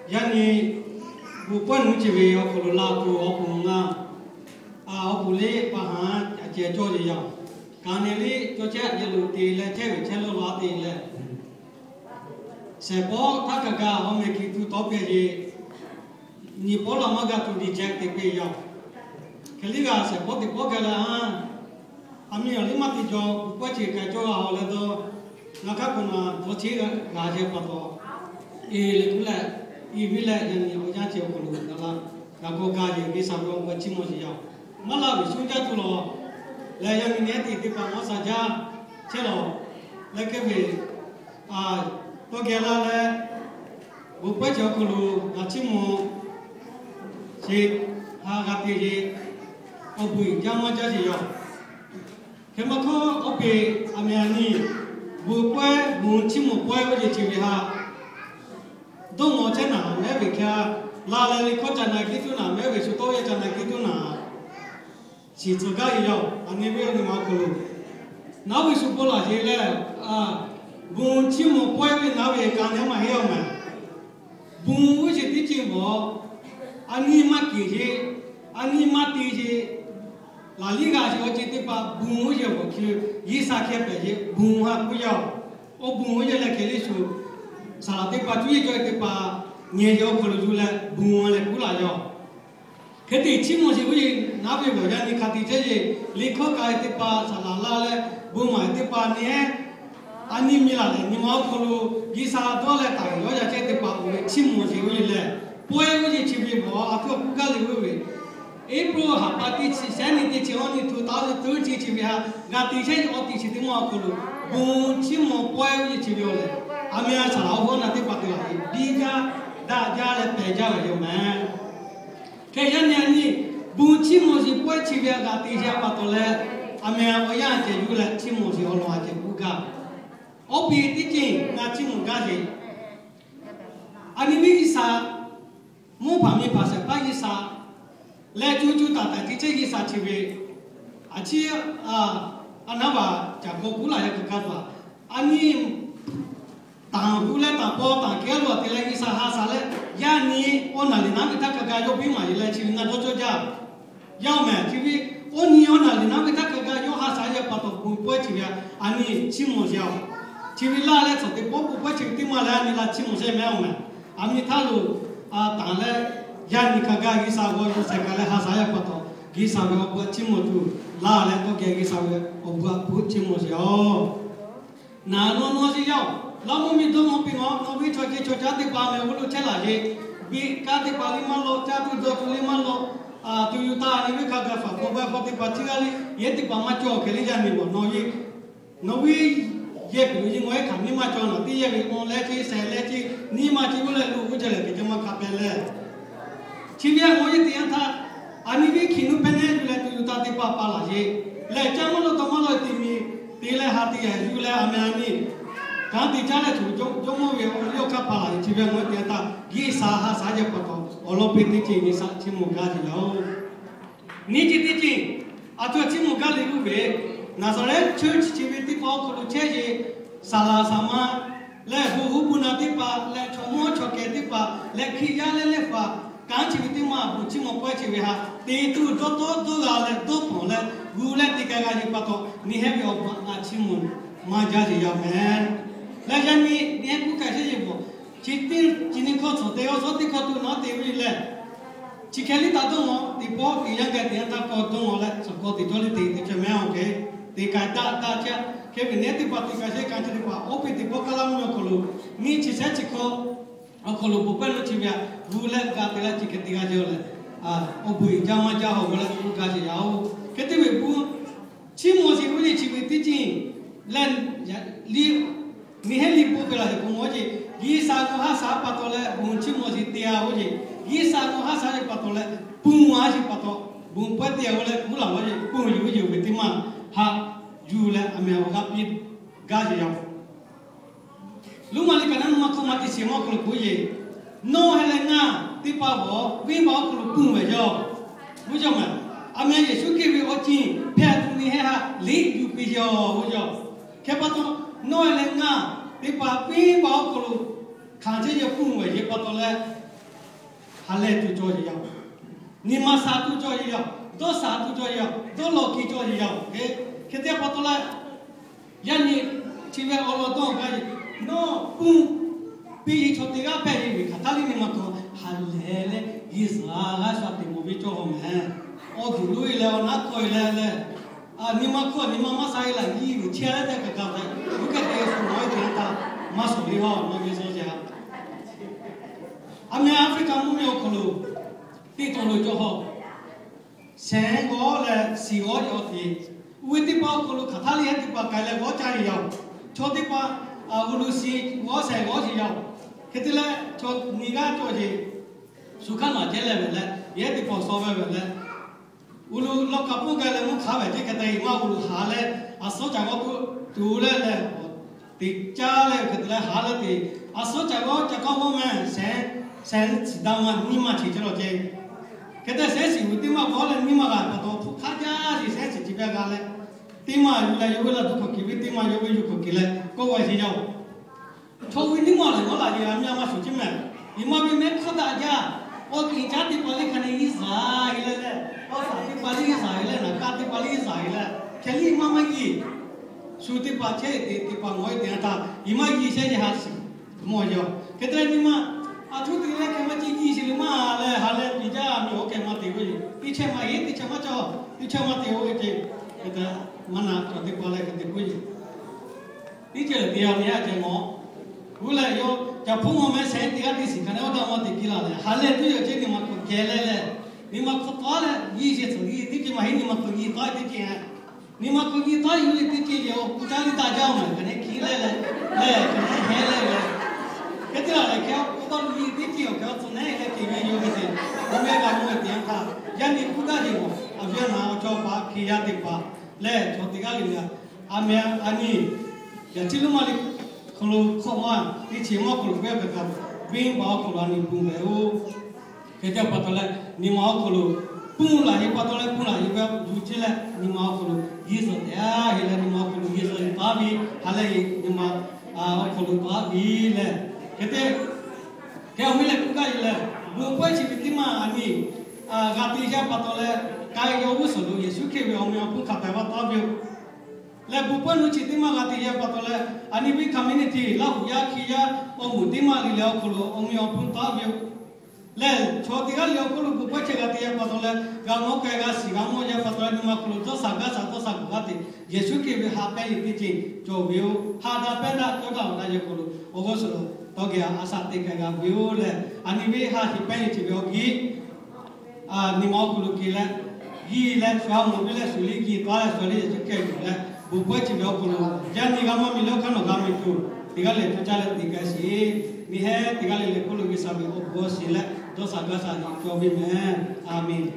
Yaˇ nyi, bon pawehˇ nuˇ chi ve awˬ hk'aw lo la tuˬ awˬ pon ngaˬ, awˬ pon le pa haˍ a ceh cawˇ ve yoˬ. Kaꞈ nyi le cawˇ chehˇ a ceh lo te leh chehˇ ve chehˇ lawˇ la te leh, shehˍ pawˆ htaˇ kaꞈ kaꞈ awˬ meh kiˬ tuˬ tawˉ pehˍ ve, nyi pawˆ la maˇ g'a tuˬ diˬ ceh te pehˍ yoˬ. Hk'e liˇ g'a shehˍ pawˆ teˇ pawˆ g'a leh a, a miˇ awˬ liˇ maˇ te jaw, bon pawehˇ chi k'ai cawˇ g'a haw leh dawˇ, ngaˬ hk'aˇ k'o naˬ dawˇ cheˇ g'a g'a ceh pa taw, e leh kuˉ leh, i viˉ leh yaꞈ nyi awˬ yanˇ ceh awˬ hk'aw lo gaˬ la, gaˬ k'aw gaˬ yehˬ G'uiˬ sha ve awˬ bon chiˇ mvuh sheˍ yaˇ-oˬ. Maˇ laˇ ve shu jaˇ tuˬ lawˬ leh yaꞈ nyi nehˉ te teˇ hpaˍ maˇ sha jaˇ chehˇ lawˬ leh kehˉ ve tawˇ geh laˇ leh, bon pawehˇ chi awˬ hk'aw lo g'a chiˇ mvuh sheˍ, ha g'a te ve, awˬ bon uiˍ jaˇ maˇ jaˇ sheˍ yaˇ-oˬ. Hk'e maˇ hkawˇ awˬ peˍ a meh a nyi, bon pawehˇ bon chiˇ mvuh pawehˇ oˇ ve chi ve ha dawˇ mawˬ chehˇ naˍ mehˉ ve hk'e, la leh le hkawˇ ca na kiˇ tuˬ naˍ mehˉ ve shu tawˇ yaˇ ca na kiˇ tuˬ naˍ, shiˍ tcuh gaˇ ve yoˬ. A nyi ve awˬ nyi ma awˬ hk'aw lo naˉ ve shu bon laˬ sheˍ leh, bon chiˇ mvuh pawehˇ ve naˉ ve ka nehˉ maˇ heˆ-oˬ mehˍ. Bon oˇ sheˍ teˇ ceuˬ mawˬ, a nyi maˇ keˬ sheˍ, a nyi maˇ te sheˍ, laˬ liˇ g'a sheˍ awˬ ceuˬ teˇ hpaˍ bon oˇ yehˬ awˬ hk'aw lo G'uiˬ sha hkeh pehˍ ve bon ha k'oˆ yaˇ-oˬ. Awˬ bon oˇ yehˬ leh hkeh liˇ shu, saˍ laˍ teˇ hpaˍ cuˇ yiˍ cawˇ teˇ hpaˍ nyi yehˬ awˬ hk'aw lo yuˬ leh bon leh kuˉ laˬ yaˇ-oˬ. Hk'e te chiˇ mvuh sheˍ oˇ yehˬ naˉ ve awˬ yanˇ nyi hk'a te chehˇ ve, liꞈ hkawˇ k'a ve teˇ hpaˍ, saˍ laˍ laˇ leh bon maˍ ve teˇ hpaˍ nyi heˉ, a nyi miˬ laˬ leh nyi ma awˬ hk'aw lo G'uiˬ sha dawˇ leh taˍ ve yawˇ yaˇ chehˇ teˇ hpaˍ oˇ ve chiˇ mvuh sheˍ oˇ yehˬ leh, pawehˇ oˇ yehˬ chi ve mawˬ a htoꞈ ma k'oˆ gaˇ le ve, April haˍ pa teˇ chi shehˉ nyi teˇ chi awˇ nyi two thousand thirteen chi ve ha g'a te chehˇ ve awˬ teˇ chi teˇ maˇ awˬ hk'aw lo bon chiˇ mvuh pawehˇ oˇ yehˬ chi ve yoˬ leh, a meh a saˍ laˍ awˬ hawˉ na teˇ hpaˍ te laˬ ve biˇ jaˇ daꞈ jaˇ leh pehˬ jaˇ ve yoˬ mehˍ. Hk'e yaˇ nyi a nyi, bon chiˇ mvuh sheˍ pawehˇ chi ve a g'a te sheˍ a pa taw leh, a meh awˬ yanˇ a ceh yuˬ leh chiˇ mvuh sheˍ awˬ lawn a ceh k'oˆ gaˇ. Awˬ peˍ teˇ ceuˬ ngaˬ chiˇ mvuh gaˇ sheˍ. A nyi viˉ G'uiˬ sha, mvuhˇ hpaˍ miˬ hpaˍ shehˍ hpaˇ G'uiˬ sha leh co co taiˍ taiˍ te chehˇ G'uiˬ sha chi ve, a ciˉ a naˉ vaˬ caˬ k'aw kuˉ laˬ yaˇ hk'aˬ hk'aˇ htaꞈ, a nyi tanˬ hu leh tanˬ paw tanˬ kehˉ lo a te leh G'uiˬ sha ha shaˍ leh, yaˇ nyi awˬ naˬ liꞈ naˉ ve htaˇ hk'a gaˬ yawˇ biˇ maˍ yeˬ leh chi ve ngaˬ dawˇ cawˇ jaˇ. Yaˇ-oˬ mehˍ, chi ve awˬ nyi awˬ naˬ liꞈ naˉ ve htaˇ hk'a gaˬ yawˇ ha shaˍ yaˇ pa taw bon pawehˇ chi ve a, a nyi chiˇ mvuh sheˍ-oˬ. Chi ve laˇ leh tcuhˍ te pawˆ bon pawehˇ chi ve teˇ maˇ leh a nyi la chiˇ mvuh sheˍ mehˍ-oˬ mehˍ. A nyi htaˇ lo tanˬ leh, yaˇ nyi hk'a gaˬ G'uiˬ sha g'aw yuˬ shehˍ hk'aˬ leh ha shaˍ yaˇ pa taw, G'uiˬ sha ve awˬ bon chiˇ mvuh tuˬ laˇ leh tawˇ geh G'uiˬ sha ve awˬ bon a hpu chiˇ mvuh sheˍ-oˬ. Naˬ nawˬ nawˬ sheˍ yaˇ-oˬ, laˇ mvuhˇ miˬ dawˇ nawˬ piˇ nawˬ, nawˬ ve chaw ceuˬ chaw caˉ teˇ hpaˍ meh awˬ hk'aw lo chehˇ laˬ sheˍ. Biˇ kaˇ teˇ hpaˍ liˇ maˇ lawꞈ, caˇ tuˬ dawˬ tuˬ liˇ maˇ lawꞈ, tuˬ yuˬ taˍ nyi ve hk'a gaˬ faˍ hk'aw baˇ hk'aw teˇ hpaˍ ciˇ g'aˇ liˇ yehˬ teˇ hpaˍ maˇ cawˬ hk'e le yaˇ nyi bawˬ nawˬ ve nawˬ ve yehˬ piˍ lo nyi ngaw ehˉ hkanˍ nyi maˇ cawˬ naˬ teˇ yehˬ ve ngaw leh ce shehˍ leh ce nyi ma ce g'uˇ leh lo g'uˇ ceh leh kehˬ ceh maˇ hk'a peh leh, chi ve a ngaw yehˬ teˇ yanˇ htaˇ, a nyi viˉ hkiˬ nuˇ hpehˇ nehˉ yuˬ leh tuˬ yuˬ taˍ teˇ hpaˍ pa laˬ sheˍ. Lehˬ caˇ maˇ lawꞈ dawˇ maˇ lawꞈ te miˬ te leh ha te yaꞈ yuˬ leh a meh a nyi kanˉ te caˉ leh tuˬ Jawˇmawˇ ve awˬ liˇ awˬ hk'aˇ pa laˬ sheˍ. Chi ve a ngaw yehˬ teˇ yanˇ htaˇ G'uiˬ sha ha shaˍ yaˇ pa taw awˬ lawn piˇ teˇ ceuˬ G'uiˬ sha chiˇ mvuh gaˇ sheˍ yaˇ-oˬ. Nyi ce teˇ ceuˬ, a htoꞈ ma chiˇ mvuh gaˇ le g'uˇ ve, Naˍzaˍrehˆ church chi ve teˇ hpaˍ awˬ hk'aw lo chehˇ sheˍ. Saˍ laˍ saˍ ma leh bon huˉ bon na teˇ hpaˍ leh chaw mawˇ chaw kehˬ teˇ hpaˍ leh Hkriꞈ yaˇ leh lehˬ hpaˍ kanˉ chi ve teˇ maˇ bon chiˇ mvuh pawehˇ chi ve ha te tuˬ dawˇ tawˉ dawˇ g'a leh dawˇ pawˬ leh gu leh te k'ai g'a ve pa taw, nyi hehˉ ve awˬ bon a chiˇ mvuh maˇ jaˇ sheˍ yaˇ mehˍ. Leh yaˇ nyi nyi hehˉ kuˉ k'ai sheˍ yeˬ bawˬ, chi teˇ chi nyi hkawˇ tcuhˍ te awˬ suhˉ teˇ hkawˇ tuˬ nawˉ te ve lehˬ, chi hk'e liˇ taˍ dawˇ ngaw teˇ pawˆ teˇ yanˇ gaˬ teˇ yanˇ htaˇ kawˇ dawˇ ngaw leh suhˍ kawˇ teˇ cawˇ liˇ te teˇ cawˇ mehˍ-oˬ hk'e, teˇ k'ai daꞈ daꞈ caˇ hk'e ve nehˉ teˇ hpaˍ teˇ k'ai sheˍ kanˉ chi teˇ hpaˍ awˬ piˇ teˇ pawˆ kaˇ laˇ mvuhˇ miˬ awˬ hk'aw lo, nyiˇ chi shehˉ chi hkawˇ awˬ hk'aw lo bon pawehˇ nuˇ chi ve a gu leh ga te leh chi hk'e te g'a sheˍ-oˬ leh, awˬ bon uiˍ jaˇ maˇ jaˇ haw g'aw leh k'oˆ gaˇ sheˍ yaˇ-oˬ. Hk'e te ve bon chiˇ mvuh sheˍ oˇ ve chi ve teˇ ceuˬ lehˬ, liˇ nyi hehˉ liˇ bon hk'e laˬ sheˍ k'o mawˬ ce, G'uiˬ sha g'aw ha shaˍ pa taw leh bon chiˇ mvuh sheˍ te-a oˇ ce, G'uiˬ sha g'aw ha shaˍ ve pa taw leh bon a sheˍ pa taw, bon pawehˇ te-a oˇ leh kuˉ laˬ law ce, bon yuˬ ve yoˬ ve teˇ maˇ haꞈ yuˬ leh a meh awˬ g'aˇ piˇ gaˇ sheˍ yaˇ-oˬ. Luˇ maˬ liꞈ kaꞈ naˉ maˇ hkawˇ maˇ te sheˍ mawˇ hk'aw lo k'oˆ yeˬ, nawˬ heh leh ngaˬ teˇ hpaˍ g'awˬ venˇ baˆ awˬ hk'aw lo ponˬ ve yoˬ. G'uˇ cawˬ mehˍ. A meh Yeˍsuˆ Hkriꞈ ve awˬ ceuˬ hpehꞈ tuˬ nyi hehˉ ha liꞈ yuˬ piˇ sheˍ-oˬ g'uˇ cawˬ. Hk'e pa taw, nawˬ heh leh ngaˬ teˇ hpaˍ venˇ baˆ awˬ hk'aw lo hkanˍ chehˇ yehˬ ponˬ ve yoˬ pa taw leh, ha lehˬ tuˬ cawˬ ve yoˬ. Nyi ma sha tuˬ cawˬ ve yoˬ. Dawˇ sha tuˬ cawˬ ve yoˬ. Dawˇ law ki cawˬ ve yoˬ. Hk'e te pa taw leh, yaˇ nyi chi ve awˬ lawn dawˇ gaˇ ve, nawˬ pun piˇ ve chaw teˇ g'aˇ hpehꞈ ve hk'aˬ htaˇ liˇ nyi ma hk'aw ha lehˬ leh, G'uiˬsha g'a sha teꞈ mawˬ ve cawˬ ve mehˍ. Awˬ duˬ lo e leh awˬ naˉ kawˇ e leh leh, nyi ma hk'aw nyi ma maˇ sha e laˬ nyi ve chehˇ leh tehꞈ kaꞈ kaꞈ tehꞈ, oˇ hk'e te shu nawˬ e teꞈ htaˇ maˇ shawˍ le haw, nawˬ ve sawˉ ceˬ ha. Aˬ meh Aˍfriˆka mvuhˇmiˬ awˬ hk'aw lo teˇ tawn lo cawˬ haw, shehˍ g'awˇ leh shiˍ g'awˇ yaw te, oˇ ve teˇ pa awˬ hk'aw lo hk'aˬ htaˇ liˇ heˉ teˇ pa k'ai leh g'awˇ caˇ ve yoˬ. Chaw teˇ pa awˬ lo shiˍ g'awˇ shehˍ g'awˇ sheˍ yaˇ-oˬ. Hk'e te leh chaw nyi g'aˇ cawˬ sheˍ, shu hkanˇ naˬ ceh leh ve leh, yehˉ teˇ hpaˍ shaw ve ve leh, oˇ lo lawˇ kaꞈ puˇ gaˇ leh mvuhˇ hk'aˉ ve ceh hk'e te maˇ oˇ lo haꞈ leh, a suhˉ caꞈ g'awˇ tuˬ leh, teꞈ caˇ leh hk'e te leh haꞈ leh te, a suhˉ caꞈ g'awˇ caꞈ k'awˇ g'awˇ meh shehˍ, shehˍ shiˍ daꞈ ma nyiˇ ma chi ceh lawˬ ceh. Hk'e te shehˍ shiˍ ve teˇ maˇ g'awˇ leh nyiˇ ma g'a pa taw hpu hk'aˇ jaˇ sheˍ shehˍ shiˍ chi ve g'a leh, teˇ maˇ yuˬ leh yawˇ ve laˇ tuˬ hkawꞈ kiˬ ve, teˇ maˇ yawˇ ve yuˬ hkawꞈ kiˬ leh kawˆ g'a sheˍ yaˇ-oˬ. Chaw ve nyiˇ ma lehˬ g'awˇ laꞈ yeˬ a myaˇ maˇ shuˍ ceˇ mehˍ. Nyi ma ve mehˆ hk'aˇ daꞈ jaˇ. Awˬ tiꞈ caˉ teˇ pa liˇ hk'a ne iˉ zaˍ e leh leh, awˬ saˍ teˇ pa liˇ iˉ zaˍ e leh, naˍ kaˇ teˇ pa liˇ iˉ zaˍ e leh, hkeh liˇ maˇ maˇ yeˬ. Shu teˇ pa chehˇ te teˇ pa ngawˬ e te a htaˇ, nyi ma yeˬ shehˍ yeˬ ha shiˍ mawˬ yaˇ-oˬ. Hk'e te nyiˇ ma a htoꞈ te leh hkeh maˇ ceˇ yeˬ sheˍ le maˇ leh ha leh piˇ jaˇ miˬ oˇ hkeh maˇ te k'oˆ yeˬ. Teˇ chehˇ maˇ yeˬ, teˇ chehˇ maˇ cawˬ, teˇ chehˇ maˇ te oˇ ve ceh. Hk'e te maˇ na cawˬ teˇ pa leh hk'e te k'oˆ yeˬ. Teˇ ceuˬ teˇ yanˇ nyi a ceh mawˬ. Oˇ leh yawˇ caˬ hpuˇ maˇ meh shehˍ teˇ g'aˇ teˇ shiˍ hk'a ne awˬ taˇ maˇ te piˇ laˬ leh, ha leh tuˬ yoˬ ceh nyi ma hk'aw keh leh leh, nyi ma hk'aw taw leh yeˬ sheˍ tcuhˍ yeˬ teˇ ceuˬ maˇ heˆ, nyi ma hk'aw yeˬ taw teˇ ceuˬ, nyi ma hk'aw yeˬ taw yuˬ le teˇ ceuˬ yehˬ awˬ hpu caˇ liˇ taˇ jaˇ-oˬ mehˍ hk'a ne hkiˇ leh leh, leh hk'e ne heh leh leh, hk'e te laˬ leh hkeh awˬ hpu taˇ lu yeˬ teˇ ceuˬ awˬ hkeh awˬ tcuh neˉ leh te ve yoˬ hk'e te, awˬ meh g'a mawˬ ve teˇ yanˇ htaˇ, yaˇ nyi hpu daˇ yeˬ mawˬ a viˉ a naˍ awˬ chawˇ paˍ hkiˇ yaˇ teˇ hpaˍ leh chaw teˇ g'aˇ le le a meh a nyi Yaꞈ chi lo maˇ le, hk'aw lo hk'awꞈ maˇ teˇ chi maˇ hk'aw lo g'aˇ kaꞈ kaꞈ, venˇbaˆ awˬ hk'aw lo a nyi pun ve-oˬ. Hk'e te pa taw leh, nyi ma awˬ hk'aw lo pun laˬ yeˬ pa taw leh pun laˬ yeˬ ve yuˬ chehˇ leh, nyi ma awˬ hk'aw lo Yeˍsuˆ tehꞈ a heˆ leh, nyi ma awˬ hk'aw lo Yeˍsuˆ taˍ ve ha leh, nyi ma awˬ hk'aw lo taˍ ve leh, hk'e te hk'e awˬ miˇ leh k'oˆ gaˇ yeˬ leh, bon pawehˇ chi ve teˇ maˇ a nyi g'a te yaˇ pa taw leh, k'ai yaw g'uˇ suhˍ lo Yeˍsuˆ Hkriꞈ ve awˬ meh awˬ hponˇ hk'a pehꞈ maˇ taˍ ve-oˬ. Leh bon pawehˇ lo chi teˇ maˇ g'a te yaˇ pa taw leh, a nyi ve community Laˇ huˍ yaˇ hkiˇ yaˇ awˬ moˍ teˇ maˇ le leh awˬ hk'aw lo awˬ meh awˬ hponˇ taˍ ve-oˬ. Leh chaw teˇ g'aˇ le awˬ hk'aw lo bon pawehˇ chehˇ g'a te yaˇ pa taw leh, g'a mawˇ k'ai g'a shiˍ g'a mawˇ yaˇ pa taw leh, nyi ma hk'aw lo dawˇ sha gaˇ sha dawˇ sha k'awꞈ g'aˇ te, Yeˍsuˆ Hkriꞈ ve ha pehˇ yeˬ teˇ ceuˬ cawˬ ve-oˬ. Ha daꞈ pehˇ daꞈ cawˇ daꞈ awˬ daꞈ yehˬ hk'aw lo awˬ g'aˇ suhˍ lo tawˇ geh a shaꞈ teꞈ k'ai g'a ve-oˬ leh, a nyi ve ha shiˍ pehˇ yeˬ chi ve awˬ ki nyi ma awˬ hk'aw lo keh leh, yiˇ leh shu ha mawˬ ve leh shu liˇ nyi taˍ leh shu liˇ Yeˍsuˆ Hkriꞈ yuˬ leh, bon pawehˇ chi ve awˬ hk'aw lo yaˇ nyi g'a maˇ miˬ leh awˬ hk'aˇ nawˬ g'a miˬ tuˬ, teˇ g'aˇ le co caˇ leh te k'ai sheˍ. Miˬ heh teˇ g'aˇ le le hk'oˆ lo G'uiˬsha ve awˬ bon awˬ shiˍ leh dawˇ sha gaˇ sha nyi cawˬ ve mehˍ. A menˬ.